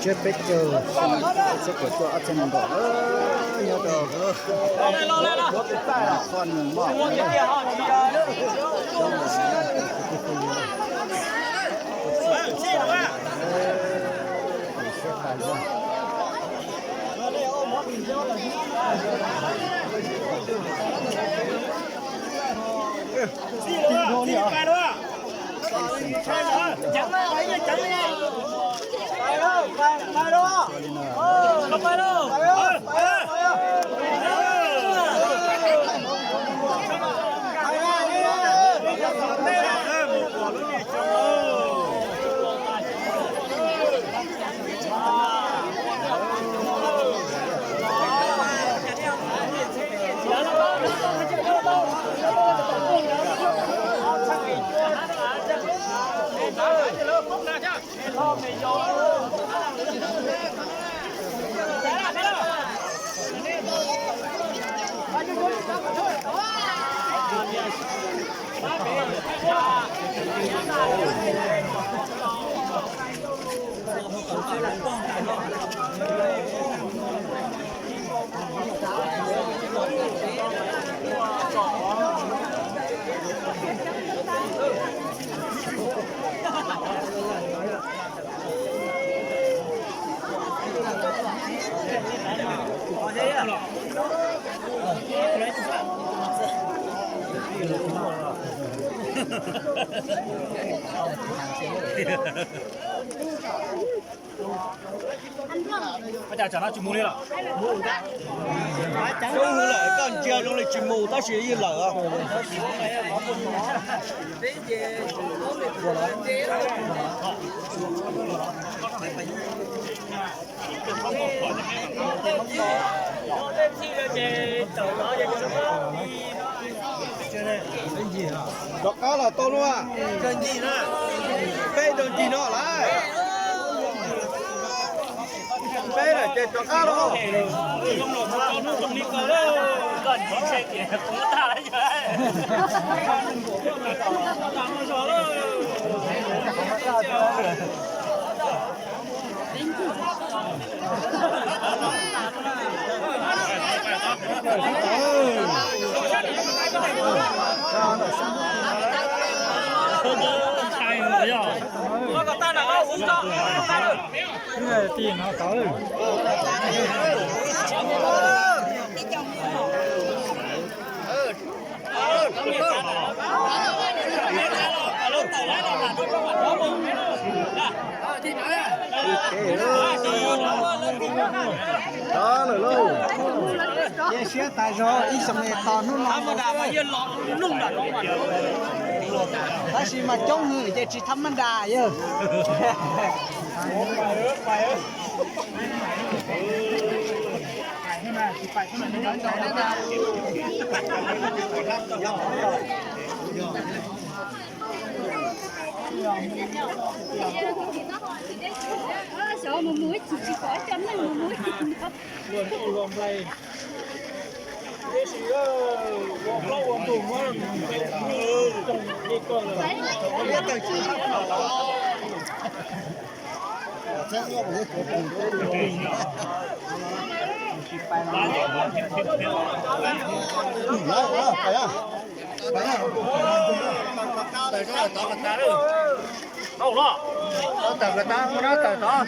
Tsiab peb caug, txhiab kaum cuaj ob txhiab nees nkaum, nyob rau qhov nws moj. Ua cas tsam no tsis mus li lawm? Koj ntsia zoo li tsis mus tab sis yeej lawm. Rov qab los tau lawm. Peb rau ncig no lawm. Peb lawm ces rov qab los. Cia siab tas zog ib xyoos es tos hnub no. Tab sis mas coob hwv ces tsis thab mab nra yawg. Tau los, tawm kom tag, muab rab tawm tod.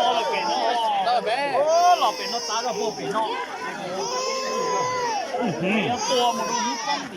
Tawm pem tod, tawm pem tod, los pem no txav zog puag pem no. Tua mus rau lub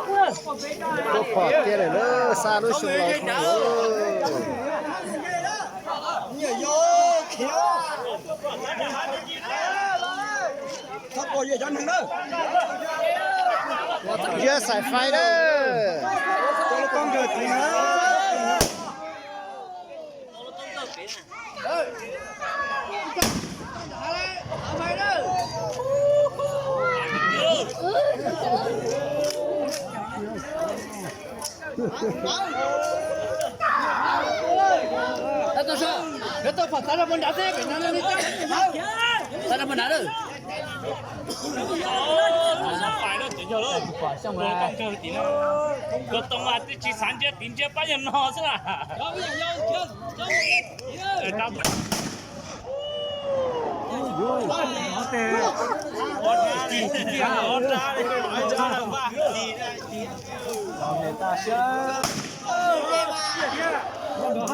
poob tim no. Tuaj pom kiag lawm na, xa lub xyoo los no. Ntsia xaim fais lawm. Tus too mas twb tsis xav ntsia tid, ntsia pab yawg no xwb na.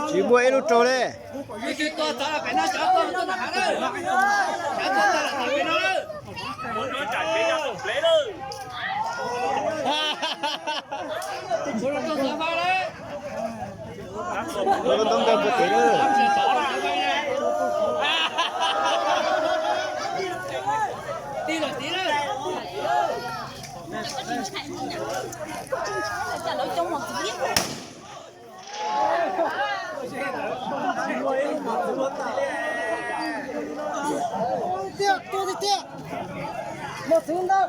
Tsis muaj ib lub rau li. Lub toob nkaus puag tid lawm. Tiag, tua tiag tiag. Mos txwv ntawd.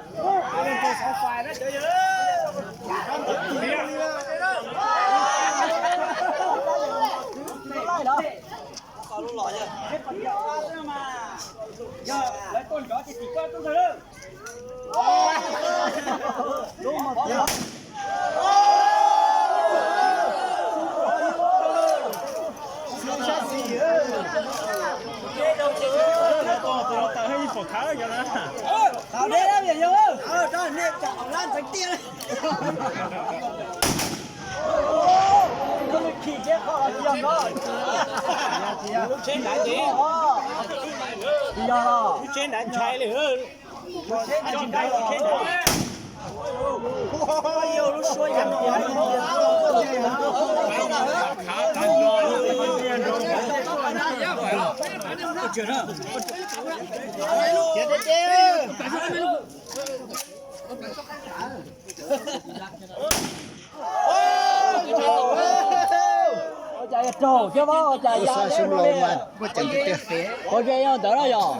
Lub tsheb nrad ntshai li. Ua cas yog raug thiab, ua cas ya ua ze yog ntawd no yog.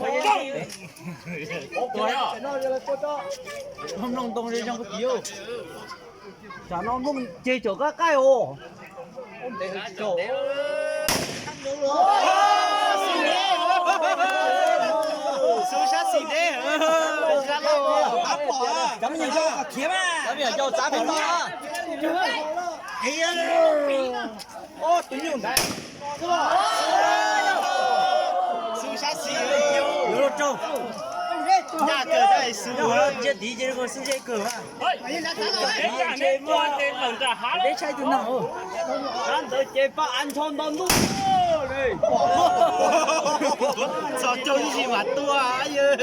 Mloog ntoo zoo zoo, tsam no mloog ces caum qab qaij os. Cov me nyuam yau khiav mas, cov me nyuam yau txav pem no. Tus nyuj ntawd. Xub sab xis, yuav luag raug. Ncaj kawg tab xub, ntsia tid ces xub ze kawg. Deb tshaj tus neeg. Sab ntawd ces pab av ncho nto ntuj. Txog caug ib ntsis mas tuaj yawg.